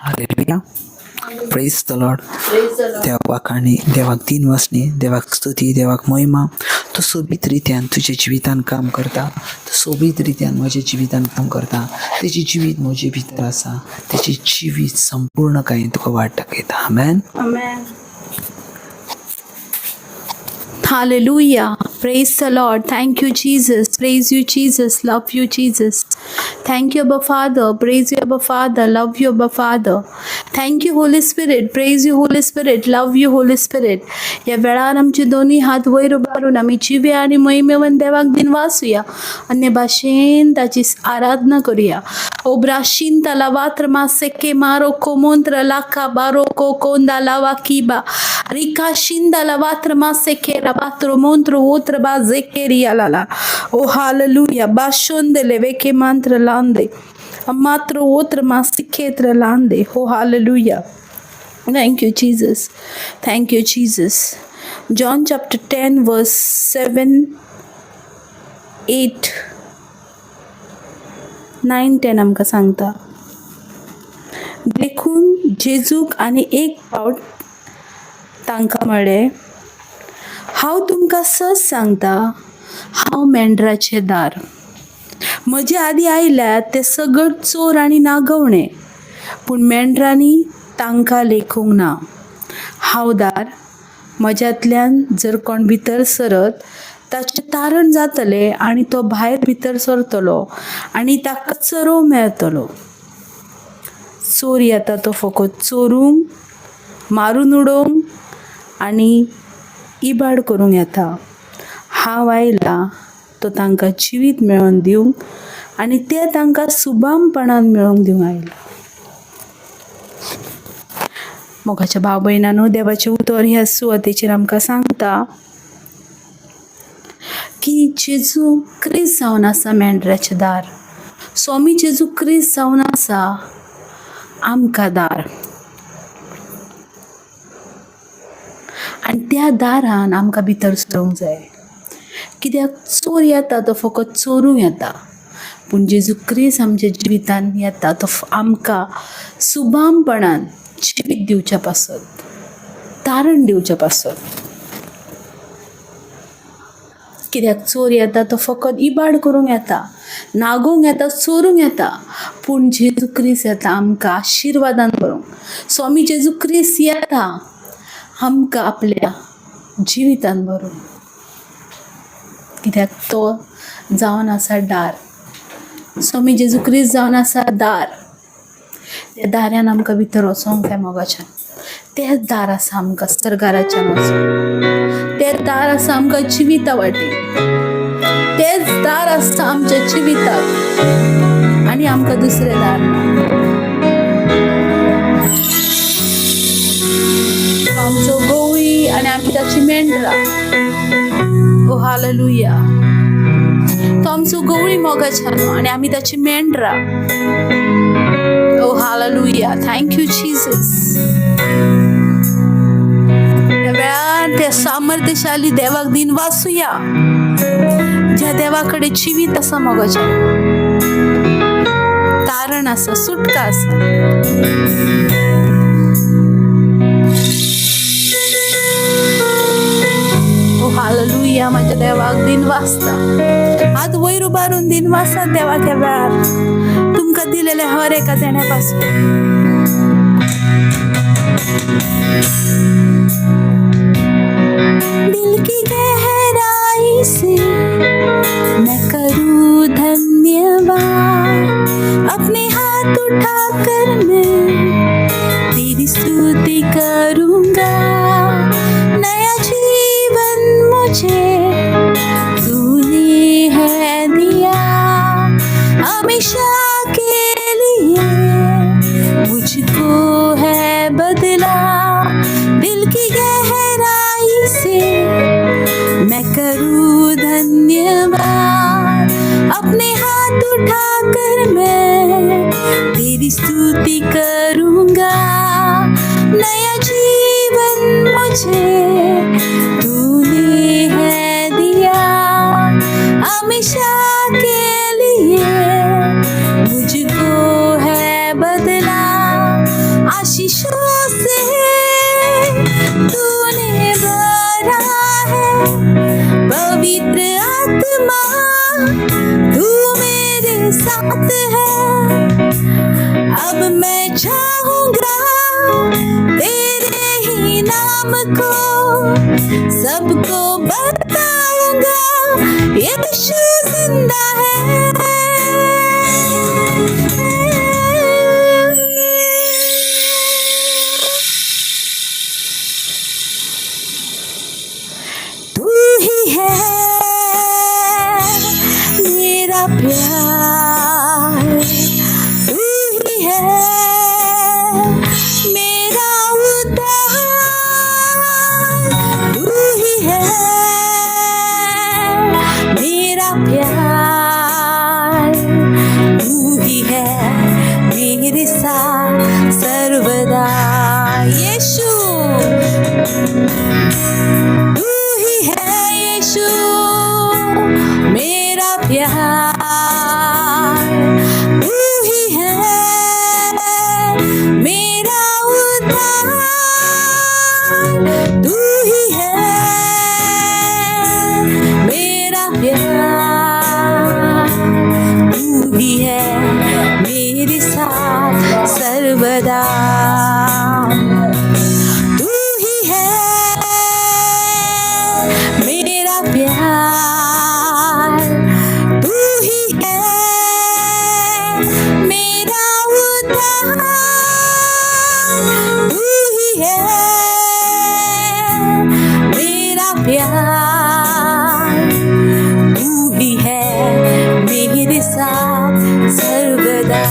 Hallelujah, praise the Lord. देवाक आनी देवाक दिन वासनी, देवाक स्तुती, देवाक महिमा. तो सोबीत रित्यान तुज्या जिवितान काम करता, तो सोबीत रित्यान म्हज्या जिवितान काम करता. तेजी जिवीत म्हजे भितर आसा, तेजी जिवीत संपूर्ण कांय तुका वाट दाखयता. आमेन. Amen. Hallelujah. Praise the Lord. Thank you, Jesus. Praise you, Jesus. Love you, Jesus. Thank you, Abba Father. Praise you, Abba Father. Love you, Abba Father. Thank you, Holy Spirit. Praise you, Holy Spirit. Love you, Holy Spirit. ह्या वेळार आमचे दोनी हात वयर उबारून आमी जिवे आनी महिमेवन देवाक दिनवासूया, अन्य भाशेन ताची आराधना करूया. ओब्राशींता lavaत्र मासेके मारो कोमोंत्र लाका बारो कोंदा लावा किबा Rica Shinda lavaत्र मासेके rabatro montro otra bazekeria lala. Oh hallelujah. Bashonde leveke mantra lande. Amatro otra masiketra lande. Oh hallelujah. Thank you, Jesus. Thank you, Jesus. John chapter 10, verse 7, 8, 9, 10 आमकां सांगता. देखून जेजूक आनी एक फावट तांकां म्हळें, हांव तुमकां सत सांगता, हांव मेंढराचें दार. म्हजे आदीं आयल्यात ते सगळे चोर आनी नागवणे, पूण मेंढरांनी तांकां लेखूंक ना. हांव दार. म्हज्यांतल्यान जर कोण भितर सरत ताचें तारण जातलें आनी तो भायर भितर सरतलो आनी ताका चरोव मेळटलो. चोर येता तो फकत चोरूंक, मारून उडोवंक आनी इबाड करूंक येता. हांव आयलां तो तांकां जिवीत मेळोवन दिवंक आनी तें तांकां सुबामपणान मेळोवन दिवंक आयला. मोगाच्या भाव भयणांनो, देवाचें उतर ह्या सुवातेचेर आमकां सांगता की जेजू क्रिस्त जावन आसा मेंढराचें दार. स्वामी जेजू क्रिस्त जावन आसा आमकां दार आनी त्या दारान आमकां भितर सरूंक जाय. कित्याक चोर येता तो फकत चोरूंक येता, पूण जेजू क्रिस्त आमच्या जिवितान येता तो आमकां सुबामपणान जिवीत दिवच्या पासत, तारण दिवच्या पासत. कित्याक चोर येता तो फकत इबाड करूंक येता, नागोवंक येता, चोरूंक येता, पूण जेजू क्रिस्त येता आमकां आशिर्वादान भरूंक. स्वामी जेजू क्रिस्त येता आमकां आपल्या जिवितान भरूंक. कित्याक तो जावन आसा दार. स्वामी जेजू क्रिस्त जावन आसा दार. त्या दारान आमकां भितर वचोंक जाय मोगाच्यान. तेंच दार आसा आमकां सर्गाराच्यान वचोंक. तें दार आसा आमकां जिविता वाटेन. तेंच दार आसता आमच्या जिविताक आनी आमकां दुसरें दार ना. आमचो गवळी आनी आमी ताची मेंढरां. ओ हालेलुया. तो आमचो गवळी मोगाच्यान आनी आमी ताची मेंढरां. ओ hallelujah. Thank you Jesus. त्या वेळार त्या सामर्थ्यशाली देवाक दिन वासूया, ज्या देवा कडेन जिवीत आसा मोगाचें, तारण आसा, सुटका आसा. ओ हालेलुया. म्हज्या देवाक दिन वाचता. हात वयर उबारून दिन वाचता देवाक ह्या वेळार तुमकां दिलेले हर एका देण्या पासून. दिल की गहराई से मैं करूँ धन्यवाद, अपने हाथ उठाकर मैं तेरी स्तुति करूँगा. नया जीवन मुझे तूने है दिया, हमेशा के लिए मुझको है बदला. दिल की गहराई से मैं करूँ धन्यवाद, अपने हाथ उठाकर मैं तेरी स्तुति करूँगा. नया जीवन मुझे तूने है दिया, हमेशा के लिए मुझको है बदला. आशीषों से तूने भरा है। पवित्र आत्मा तू मेरे साथ है। अब मैं चाहूंगा तेरे ही नाम को, सबको बताऊंगा यीशु जिंदा है। तू ही है मेरा प्यार, तू ही है मेरा उद्धार, तू ही है मेरा प्यार, तू ही है मेरे साथ सर्वदा। यीशु तू ही है, यीशु मेरा प्यार, तू ही है मेरा उद्धार, तू ही है मेरा प्यार, तू ही है मेरे साथ सर्वदा। तू ही है मेरा प्यार, तू ही है मेरा उद्धार, तू ही है मेरा प्यार, तू ही है मेरे साथ सर्वदा।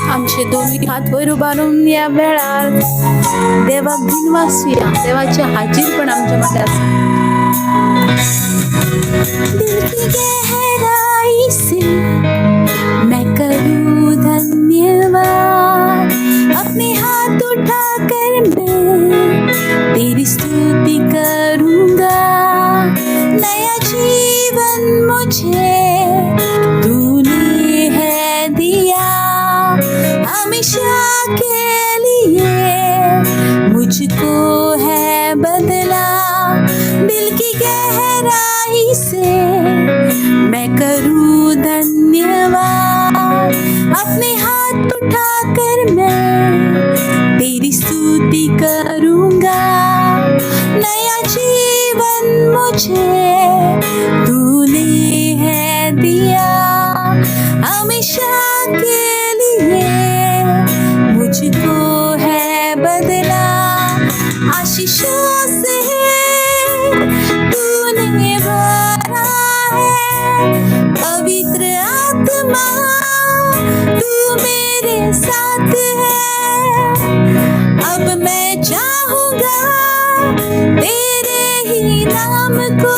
आमचे दोन्ही हात वयर उबारून या वेळार देवाक दिनवासुया. देवाचे हाजीरपण आमच्या मदें आसा. दिल की गहराई से मैं करूँ धन्यवाद, अपने हाथ उठाकर मैं तेरी स्तुति करूँगा। नया जीवन मुझे तूने है दिया, हमेशा के लिए मुझको है बदला। दिल की गहराई से मैं करूँ धन्यवाद, अपने हाथ उठाकर मैं तेरी स्तुति करूँगा। नया जीवन मुझे तूने है दिया, हमेशा के लिए मुझको है बदला। आशीषों से तूने भरा है, पवित्र आत्मा तू मेरे साथ है। अब मैं चाहूंगा तेरे ही नाम को,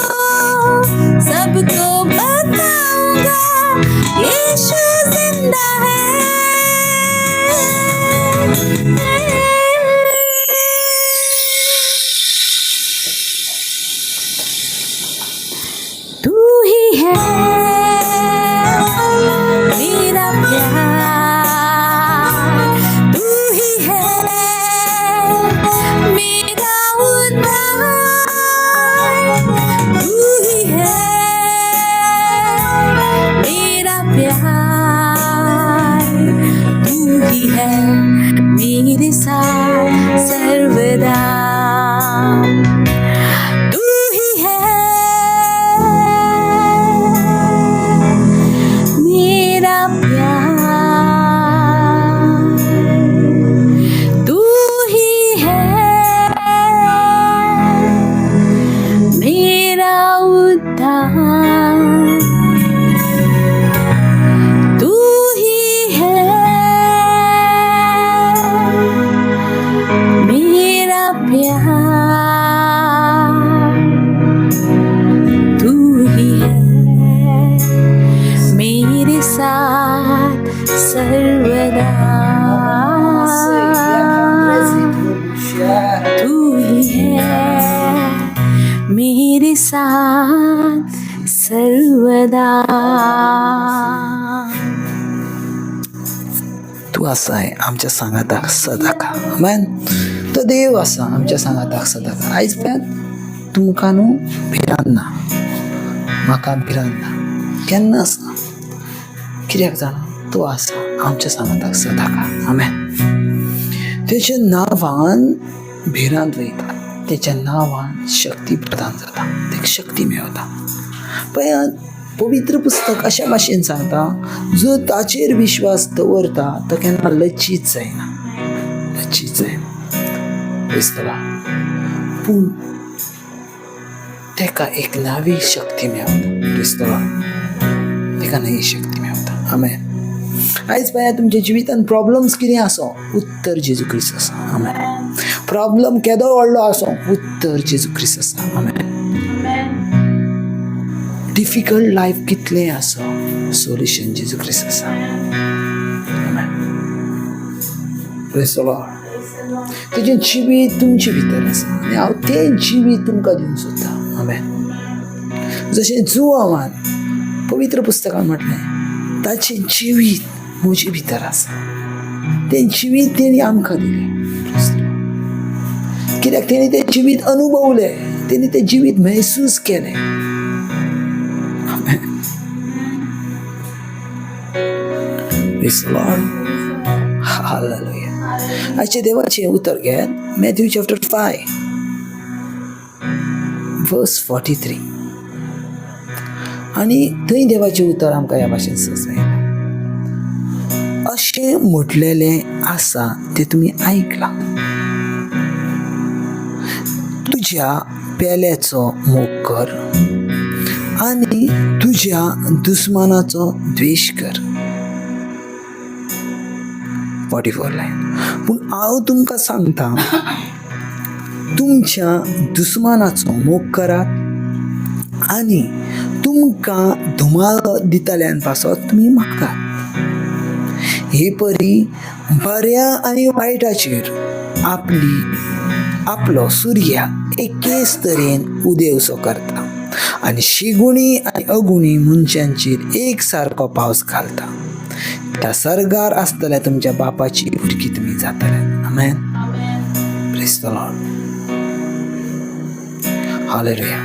सबको बताऊंगा यीशु जिंदा है। तू ही है मेरा प्यार, तू ही है मेरा उद्धार, तू सर्वदा. तूं आसाय आमच्या सांगाताक सदांकाळ. आमेन. तो देव आसा आमच्या सांगाताक सदांकाळ. आयज पर्यंत तुमकां न्हू भिरांत ना, म्हाका भिरांत ना, केन्नाच ना. कित्याक जाणा, तो आसा आमच्या सांगाताक सदांकाळ. आमेन. तेच्या नांवान भिरांत वयता, तेच्या नांवान शक्ती प्रदान जाता, तेका शक्ती मेळटा. पळयात, पवित्र पुस्तक अशा भाशेन सांगता, जो ताचेर विश्वास दवरता तो केन्ना लज्जीत जायना, लज्जीत जायना. क्रिस्तला पूण तेका एक नवी शक्ती मेळटा. क्रिस्तला तेका नवी शक्ती मेळटा. आमेन. आयज पळया, तुमच्या जिवितान प्रॉब्लम्स कितें आसो, उत्तर जेजू क्रिस्त आसा. आमेन. प्रॉब्लम केदो व्हडलो आसो, उत्तर जेजू क्रिस्त आसा. आमेन. डिफिकल्ट लायफ कितलें आसो, सोल्युशन जेजू क्रिस्त आसा. आमेन. Praise the Lord. तेजें जिवीत तुमचे भितर आसा आनी हांव तें जिवीत तुमकां दिवंक सोदतां. आमेन. जशें जुवांवान पवित्र पुस्तकान म्हटलें, ताचें जिवीत म्हजे भितर आसा, तें जिवीत तेणी आमकां दिलें. कित्याक तेणी तें जिवीत अनुभवलें, तेणी तें जिवीत महसूस केलें. आमेन. Praise the Lord. Hallelujah. आयचें देवाचें उतर घेत Matthew chapter 5 verse 43 आनी थंय देवाचें उतर आमकां ह्या भाशेन सजयता. अशें म्हटलेलें आसा तें तुमी आयकलां, तुज्या पेल्याचो मोग कर आनी तुज्या दुस्मानाचो द्वेश कर. 44 लायन. पूण हांव तुमकां सांगता, तुमच्या दुस्मानाचो मोग करात आनी तुमकां धुमाळ दितल्यान पासत तुमी मागात. हे परी बऱ्या आनी वायटाचेर आपली आपलो सुर्या एकेच तरेन उदेवसो करता आनी शिगुणी आनी अगुणी मनशांचेर एक सारको पावस घालता. त्या सर्गार आसतल्या तुमच्या बापाची भुरगीं तुमी जातले. आमेन. Praise the Lord. Hallelujah.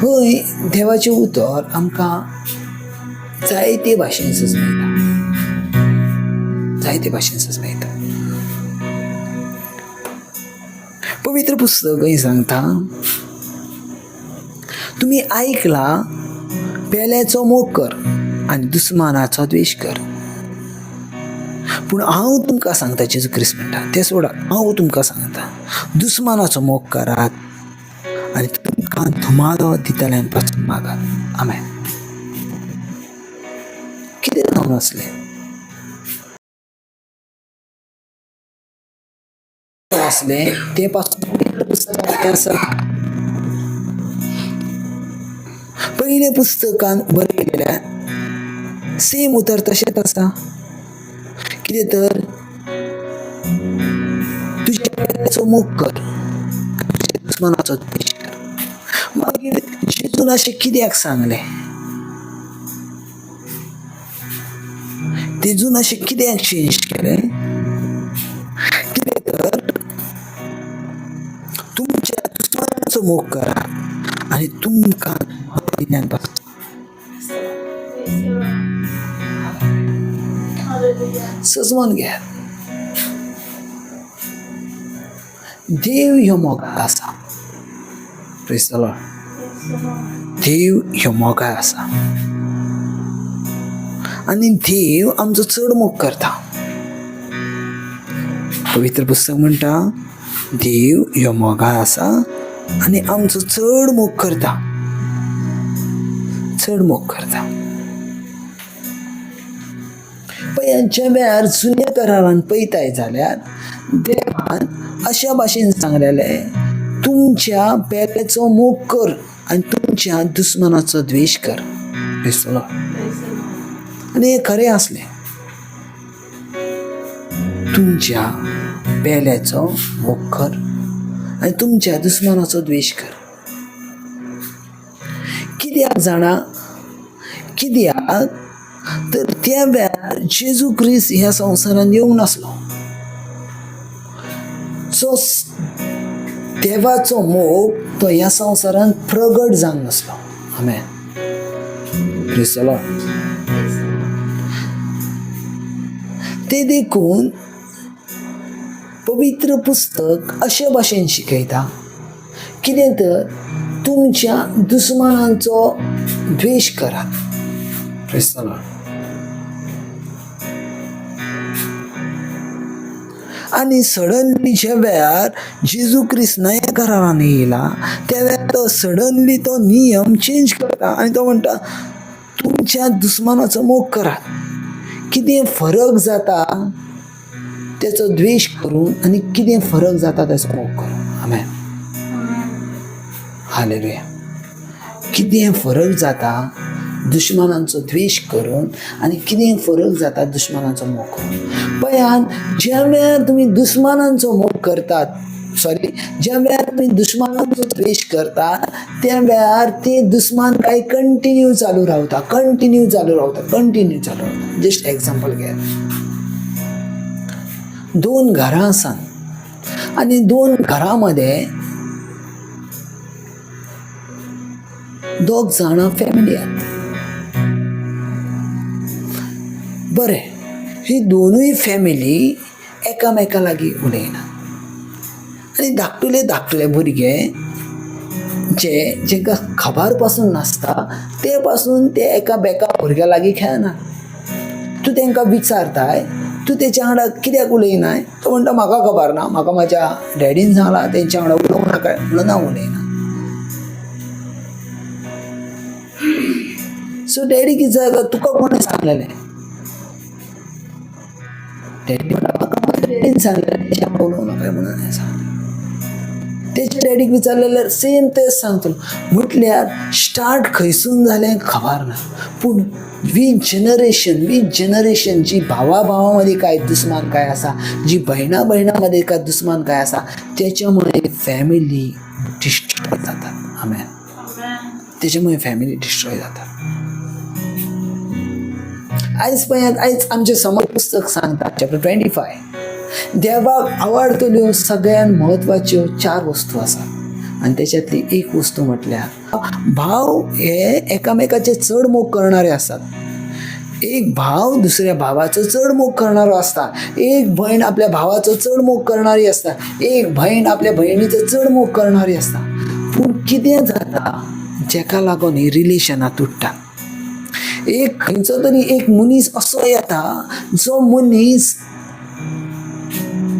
हय, देवाचें उतर आमकां जायते भाशेन सजमयता, जायते भाशेन सजमयता. पवित्र पुस्तक सांगता, तुमी आयकला पेल्याचो मोग कर आनी दुस्मानाचो द्वेश कर. पूण हांव तुमकां सांगता, जेजू क्रिस्त म्हणटा तें सोडा, हांव तुमकां सांगता, दुस्मानाचो मोग करात आनी तुमकां धुमालो दितल्यान पासून मागात. आमेन. कितें जावन आसलें आसलें तें पासून पुस्तकांत आसा. पयलें पुस्तकान बरयलेलें सेम उतर तशेंच आसा. कितें तर, तुज्या पेल्याचो मोग कर, तुज्या दुस्मानाचो द्वेश कर. मागीर जेजून अशें कित्याक सांगलें? तेजून अशें कित्याक चेंज केलें? कितें तर, तुमच्या दुस्मानाचो मोग करा आनी तुमकां दिल्यान पासून सजमान घेयात. देव ह्यो मोगाळ आसा. Praise the Lord. देव ह्यो मोगाळ आसा आनी देव आमचो चड मोग करता. पवित्र पुस्तक म्हणटा, देव ह्यो मोगाळ आसा आनी आमचो चड मोग करता, चड मोग करता. पळय, वेळार जुन्या करारान पळयताय जाल्यार देवान अशा भाशेन सांगलेलें, तुमच्या पेल्याचो मोग कर आनी तुमच्या दुस्मानाचो द्वेश कर. दिसतलो. आनी हें खरें आसलें, तुमच्या पेल्याचो मोग कर आनी तुमच्या दुस्मानाचो द्वेश कर. कित्याक जाणा, कित्याक तर त्या वेळार जेजू क्रिस्त ह्या संवसारांत येवंक नासलो. सो देवाचो मोग तो ह्या संवसारांत प्रगट जावंक नासलो. आमेन. Praise the Lord. ते देखून पवित्र पुस्तक अशे भाशेन शिकयता कितें तर तुमच्या दुस्मानांचो द्वेश करात. Praise the Lord. आनी सडनली ज्या वेळार जेजू क्रिस्त नव्या करारान येयला त्या वेळार तो सडनली तो नियम चेंज करता आनी तो म्हणटा तुमच्या दुस्मानाचो मोग करात. कितें फरक जाता तेचो द्वेश करून आनी कितें फरक जाता तेचो मोग करून. आमेन. हालेलुया. कितें फरक जाता दुश्मनांचो द्वेश करून आनी कितें फरक जाता दुश्मनांचो मोग करून. पळयात, ज्या वेळार तुमी दुस्मानांचो मोग करतात, सॉरी, ज्या वेळार तुमी दुश्मनांचो द्वेश करतात त्या वेळार ते दुस्मान काय कंटिन्यू चालू रावता, कंटिन्यू चालू रावता, कंटिन्यू चालू रावता. जस्ट एग्जाम्पल घेयात, दोन घरां आसात आनी दोन घरां मदें दोग जाणां फॅमिली आसात. बरें, ही दोनूय फॅमिली एकामेका लागीं उलयना आनी धाकटुले धाकटुले भुरगे जे जेंकां खबर पासून नासता ते पासून ते एका बेका भुरग्या लागीं खेळना. तूं तेंकां विचारताय, तूं तेच्या वांगडा कित्याक उलयनाय? तो म्हणटा म्हाका खबर ना, म्हाका म्हाज्या डॅडीन सांगलां तेंच्या वांगडा उलोवंक नाका म्हणून हांव उलयना. सो डॅडी कितें जाता, तुका कोणें सांगलेलें? डॅडी म्हणटा म्हाका म्हाज्या डॅडीन सांगलेलें तेच्या वांगडा उलोवंक नाका म्हणून हांवें सांगलें. तेच्या डॅडीक विचारलें सेम तेच सांगतलो. म्हटल्यार स्टार्ट खंयसून जालें खबर ना, पूण वीथ जनरेशन जी भावा भावा मदीं काय दुस्मान काय आसा, जी भयणा भयणा मदीं काय दुस्मान काय आसा, तेच्या मुळे फॅमिली डिस्ट्रॉय जातात. आमेन. तेच्या मुळे फॅमिली डिस्ट्रॉय जातात. आयज पळयात, आयज आमचें समज पुस्तक सांगता चॅप्टर 25, देवाक आवडटल्यो सगळ्यान म्हत्वाच्यो 4 वस्तू आसात आनी तेच्यातली एक वस्तू म्हटल्यार भाव हे एकामेकाचे चड मोग करणारे आसात. एक भाव दुसऱ्या भावाचो चड मोग करणारो आसता, एक भयण आपल्या भावाचो चड मोग करणारी आसता, एक भयण आपल्या भयणीचो चड मोग करणारी आसता. पूण कितें जाता, जेका लागून ही रिलेशनां तुट्टात. एक खंयचो तरी एक मनीस असो येता जो मनीस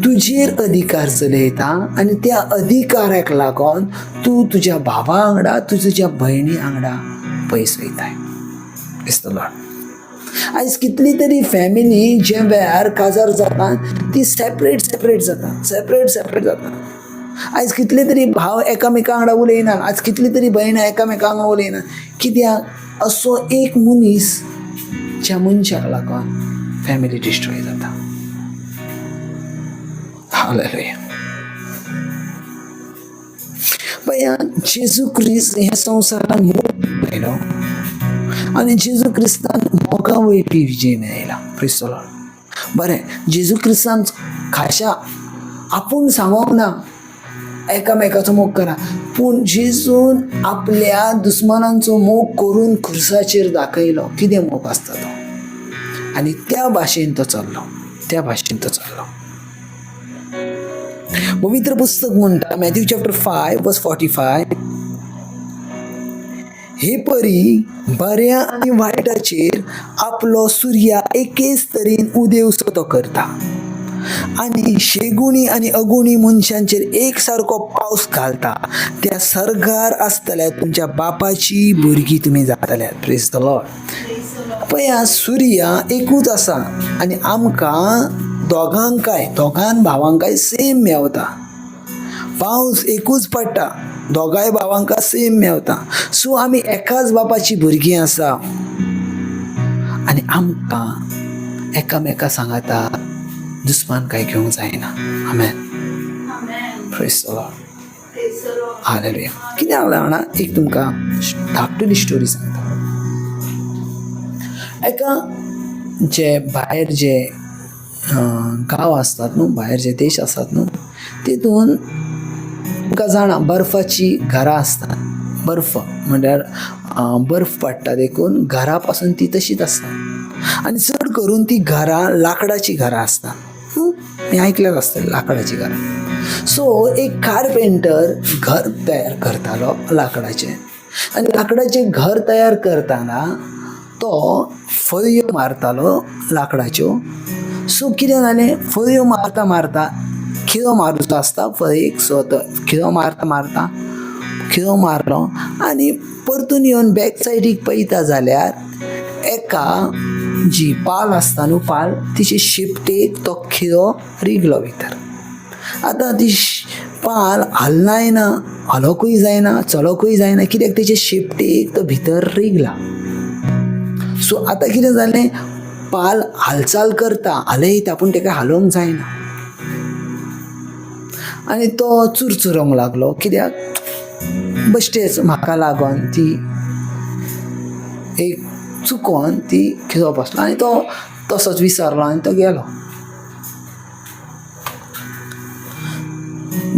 तुजेर अधिकार चलयता आनी त्या अधिकाराक लागून तूं तुज्या भावा वांगडा, तूं तुज्या भयणी वांगडा पयस वयताय. दिसतलो आयज कितली तरी फॅमिली जे वेळार काजार जाता ती सेपरेट सेपरेट जाता, सेपरेट सेपरेट जाता. आयज कितले तरी भाव एकामेका वांगडा उलयना, आज कितली तरी भयणां एकामेका वांगडा उलयना. कित्याक? असो एक मनीस ज्या मनशाक लागून फॅमिली डिस्ट्रॉय जाता. हालेलुया. पळया, जेजू क्रिस्त ह्या संवसारान मोग मेळयलो आनी जेजू क्रिस्तान मोगा वयपी विजय मेळयला. Praise the Lord. बरें, जेजू क्रिस्तान खाशा आपूण सांगोंक ना एकामेकाचो मोग करा, पूण जेजून आपल्या दुस्मानांचो मोग करून खुर्साचेर दाखयलो कितें मोग आसता तो, आनी त्या भाशेन तो चल्लो, त्या भाशेन तो चल्लो. पवित्र पुस्तक म्हणटा मॅथ्यू चॅप्टर 5 वर्स 45, हे परी बऱ्या आनी वायटाचेर आपलो सुर्या एकेच तरेन उदेवसो तो करता आनी शेगुणी आनी अगुणी मनशांचेर एक सारको पावस घालता. त्या सर्गार आसतल्या तुमच्या बापाची भुरगीं तुमी जातल्या. Praise the Lord. पळया, सुर्या एकूच आसा आनी आमकां दोगांकाय, दोगान भावांकाय सेम मेवता. पावस एकूच पडटा, दोगांय भावांकां सेम मेवता. सो आमी एकाच बापाची भुरगीं आसा आनी आमकां एकामेका सांगाता दुस्मान काय घेवंक जायना. आमेन. Praise the Lord. हालेलुया. कितें जालें जाणा, एक तुमकां धाकटुली स्टोरी सांगता. एका जे भायर जे गांव आसतात न्हू, भायर जे देश आसात न्हू, तितून तुमकां जाणा बर्फाची घरां आसतात. बर्फ म्हणल्यार बर्फ पडटा देखून घरा पासून ती तशीच आसता आनी चड करून ती घरां लांकडाचीं घरां आसता. हें आयकल्यात आसतलें, लांकडाचीं घरां. सो एक कारपेंटर घर तयार करतालो लांकडाचें आनी लांकडाचें घर तयार करतना तो फळयो मारतालो लांकडाच्यो. सो कितें जालें, फळयो मारता मारता खिळो मारुचो आसता फळयेक, सो तो खिळो मारता मारता खिळो मारलो आनी परतून येवन बॅक सायडीक पळयता जाल्यार एका जी पाल आसता न्हू पाल, तिचे शेपटेक तो खिळो रिगलो भितर. आतां ती पाल हालनाय ना, हालोकूय जायना, चलोकूय जायना, कित्याक तेचे शेपटेक तो भितर रिगला. सो आतां कितें जालें, पाल हालचाल करता, हालयता, पूण ताका हालोवंक जायना आनी तो चुरचुरोंक लागलो, कित्याक बश्टेच म्हाका लागून ती एक चुकोन ती खिळो बसलो आनी तो तसोच विसरलो आनी तो गेलो.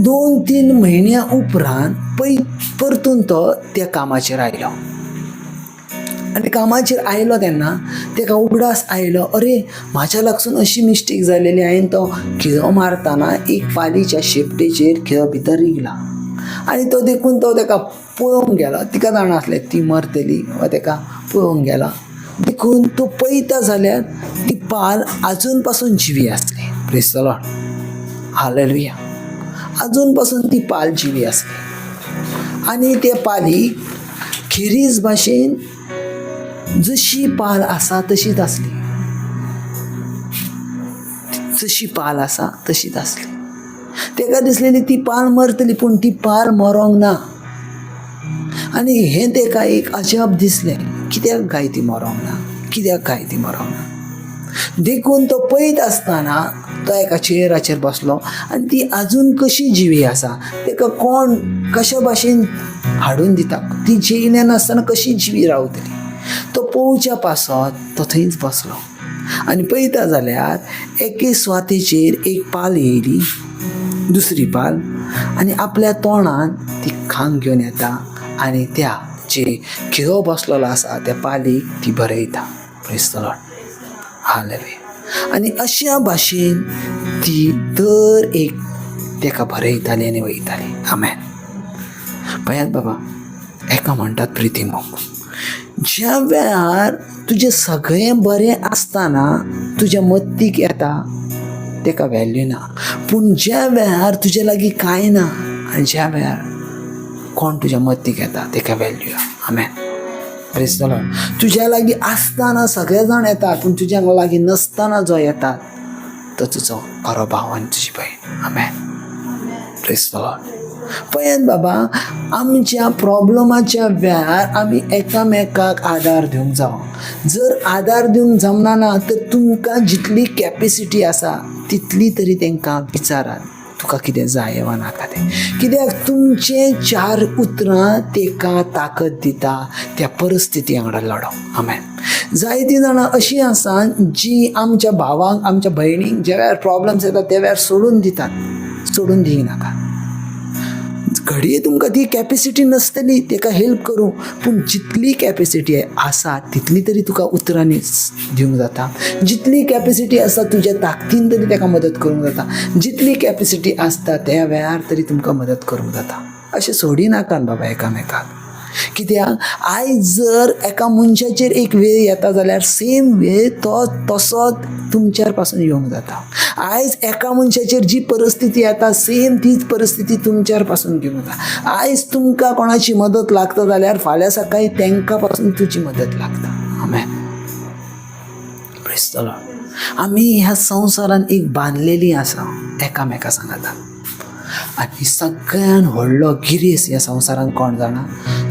2-3 म्हयन्या उपरांत पय परतून तो त्या कामाचेर आयलो आनी कामाचेर आयलो तेन्ना ताका उगडास आयलो, अरे म्हाज्या लागसून अशी मिस्टेक जालेली, हांवें तो खिळो मारतना एक पालीच्या शेपटेचेर खिळो भितर रिगला आनी तो देखून तो ताका पळोवंक गेलो. तिका जाणा आसलें ती मरतली वा ताका पळोवंक गेला, देखून तो पळयता जाल्यार ती पाल आजून पासून जिवी आसली. Praise the Lord, hallelujah. आजून पासून ती पाल जिवी आसली आनी ते पालीक खेरीज भाशेन जशी पाल आसा तशीच आसली, जशी पाल आसा तशीच आसली. ताका दिसलेली ती पाल मरतली, पूण ती पाल मरोंक ना आनी हें ताका एक अजाप दिसलें, कित्याक काय ती मरोंक ना, कित्याक काय ती मरोंक ना. देखून तो पळयत आसतना तो एका चेयराचेर बसलो आनी ती आजून कशी जिवी आसा, ताका कोण कशा भाशेन हाडून दिता, ती जेयले नासतना कशी जिवी रावतली. तो पळोवच्या पासत तो थंयच बसलो आनी पळयता जाल्यार एके सुवातेचेर एक पाल येयली, दुसरी पाल, आनी आपल्या तोंडान ती खांक घेवन येता आनी त्या जे खिळो बसलेलो आसा त्या पालीक ती भरयता. Praise the Lord, hallelujah. आनी अश्या भाशेन ती दर एक ताका भरयताली आनी वयताली. आमेन. पळयात बाबा, एका म्हणटात प्रिती मोग. ज्या वेळार तुजें सगळें बरें आसतना तुज्या मत्तीक येता ताका व्हॅल्यू ना, पूण ज्या वेळार तुजे लागीं कांय ना आनी ज्या वेळार कोण तुज्या मत्तीक येता ताका value. Amen. Praise the Lord. तुज्या लागीं आसतना सगळे जाण येतात, पूण तुज्या लागीं नसतना जो येतात तो तुजो खरो भाव आनी तुजी भयण. आमेन. Praise the Lord. पळयात बाबा, आमच्या प्रॉब्लमाच्या वेळार आमी एकामेकाक आदार दिवंक जावो. जर आदार दिवंक जमना ना तर तुमकां जितली कॅपेसिटी आसा तितली तरी तांकां विचारात, तुका कितें जाय वा नाका तें. कित्याक तुमचें 4 उतरां ताका ताकद दिता त्या परिस्थिती वांगडा लडोंक. आमेन. जायतीं जाणां अशीं आसा जी आमच्या भावांक आमच्या भयणींक ज्या वेळार प्रॉब्लम्स येतात त्या वेळार सोडून दितात. सोडून दिनाका. घडये तुमकां ती कॅपेसिटी नासतली ताका हेल्प करूंक, पूण जितली कॅपेसिटी आसा तितली तरी तुका उतरांनी दिवंक जाता. जितली कॅपेसिटी आसा तुज्या ताकदीन तरी ताका मदत करूंक जाता. जितली कॅपेसिटी आसता त्या वेळार तरी तुमकां मदत करूंक जाता. अशें सोडिनाकात बाबा एकामेकाक. कित्याक आयज जर एका मनशाचेर एक वेळ येता जाल्यार सेम वेळ तो तसोच तुमच्यार पासून येवंक जाता. आयज एका मनशाचेर जी परिस्थिती येता सेम तीच परिस्थिती तुमच्यार पासून घेवंक जाता. आयज तुमकां कोणाची मदत लागता जाल्यार फाल्यां सकाळीं तांकां पासून तुजी मदत लागता. आमेन. Praise the Lord. आमी ह्या संवसारान एक बांदलेली आसा एकामेका सांगाता. आनी सगळ्यान व्हडलो गिरेस्त ह्या संवसारान कोण जाणा,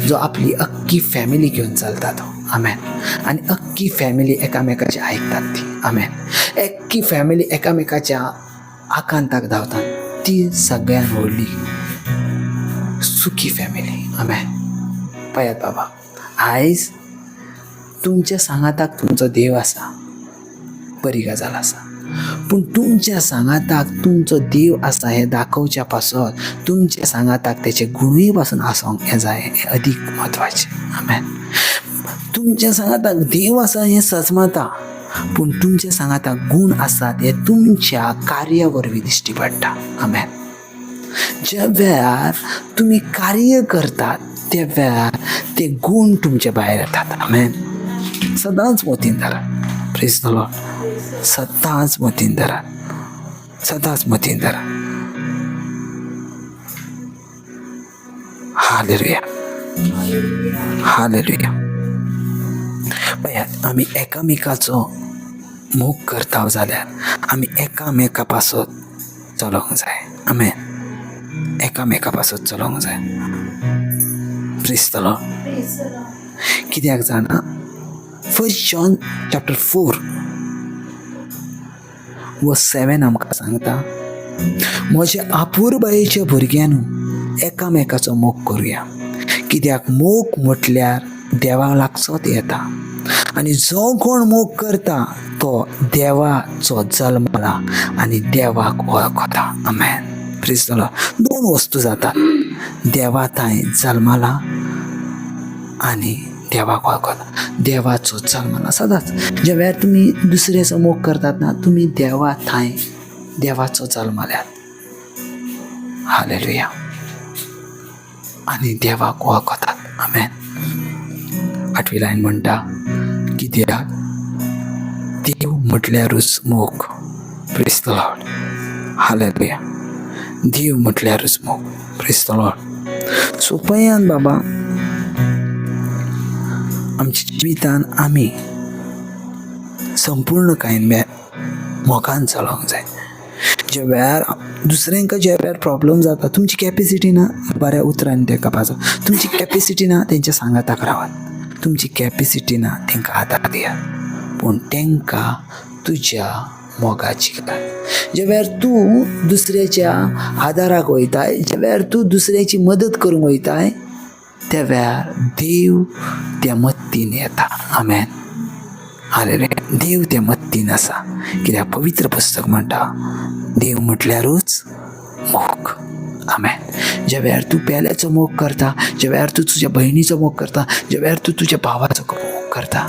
जो आपली अख्खी फॅमिली घेवन चलता तो. आमेन. आनी अख्खी फॅमिली एकामेकाची आयकतात ती. आमेन. अख्खी फॅमिली एकामेकाच्या आकांताक धांवतात ती सगळ्यान व्हडली सुखी फॅमिली. आमेन. पळयात बाबा, आयज तुमच्या सांगाताक तुमचो देव आसा, बरी गजाल आसा, पूण तुमच्या सांगाताक तुमचो देव आसा हें दाखोवच्या पासत तुमच्या सांगाताक तेचे गुणूय पासून आसोंक हें जाय, हें अदीक म्हत्वाचें. आमेन. तुमच्या सांगाताक देव आसा हें सजमता, पूण तुमच्या सांगाताक गूण आसात हे तुमच्या कार्या वरवीं दिश्टी पडटा. आमेन. ज्या वेळार तुमी कार्य करतात त्या वेळार ते गूण तुमचे भायर येतात. आमेन. सदांच मतीन धरात. प्रेज the Lord. सदांच मतीन धरात, सदांच मतीन धरात. Hallelujah, hallelujah. पळयात, आमी एकामेकाचो मोग करता जाल्यार आमी एकामेका पासत चलोंक जाय. आमेन. एकामेका पासत चलोंक जाय. प्रेज the Lord. कित्याक जाणा, 1 John chapter 4 verse 7 आमकां सांगता, म्हज्या आपुरबायेच्या भुरग्यांनू एकामेकाचो मोग करुया, कित्याक मोग म्हटल्यार देवा लागचोच येता, आनी जो कोण मोग करता तो देवाचो जल्मला आनी देवाक वळखता. आमेन. प्रेज the Lord. दोन वस्तू जातात, देवा थंय जल्मला आनी देवाक वळखता. देवाचो जल्मला सदांच ज्या वेळार तुमी दुसऱ्याचो मोग करतात ना, तुमी देवा थंय देवाचो जल्मल्यात. हालेलुया. आनी देवाक वळखतात. आमेन. आठवी लायन म्हणटा, कित्याक देव म्हटल्यारूच मोग. Praise the Lord. Hallelujah. देव म्हटल्यारूच मोग. Praise the Lord. सो पळयात बाबा, आमच्या जिवितान आमी संपूर्ण कांय मोगान चलोवंक जाय. ज्या वेळार दुसऱ्यांका ज्या वेळार प्रॉब्लम जाता, तुमची कॅपेसिटी ना, बऱ्या उतरांनी तेका पाजो. तुमची कॅपेसिटी ना, तेंच्या सांगाताक रावात. तुमची कॅपेसिटी ना, तेंकां आदार दियात, पूण तेंकां तुज्या मोगाची गरज. ज्या वेळार तूं दुसऱ्याच्या आदाराक वयताय, ज्या वेळार तूं दुसऱ्याची मदत करूंक वयताय, त्या वेळार देव त्या मत्तीन येता. आमेन. हालेलुया. देव त्या मत्तीन आसा, कित्याक पवित्र पुस्तक म्हणटा, देव म्हटल्यारूच मोग. आमेन. ज्या वेळार तूं पेल्याचो मोग करता, ज्या वेळार तूं तुज्या भयणीचो मोग करता, ज्या वेळार तूं तुज्या भावाचो मोग करता,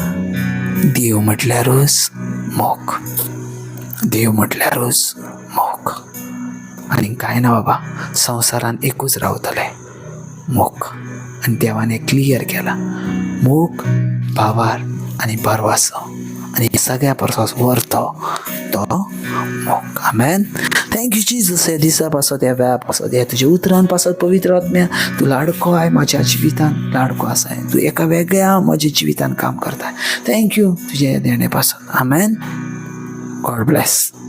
देव म्हटल्यारूच मोग. देव म्हटल्यारूच मोग. आनी कांय ना बाबा, संवसारान एकूच रावतलें, मोग. आनी देवान हें क्लियर केलां, मोग, भावार आनी भरवासो, आनी सगळ्या परस व्हरतो तो मोग. आमेन. Thank you Jesus. ह्या दिसा पासत, ह्या वेळा पासत, ह्या तुज्या उतरान पासत, पवित्र आत्म्या, तूं लाडको I, म्हाज्या जिवितान लाडको आसाय. तूं एका वेगळ्या म्हज्या जिवितान काम करताय. Thank you तुज्या देणे पासत. आमेन. God bless.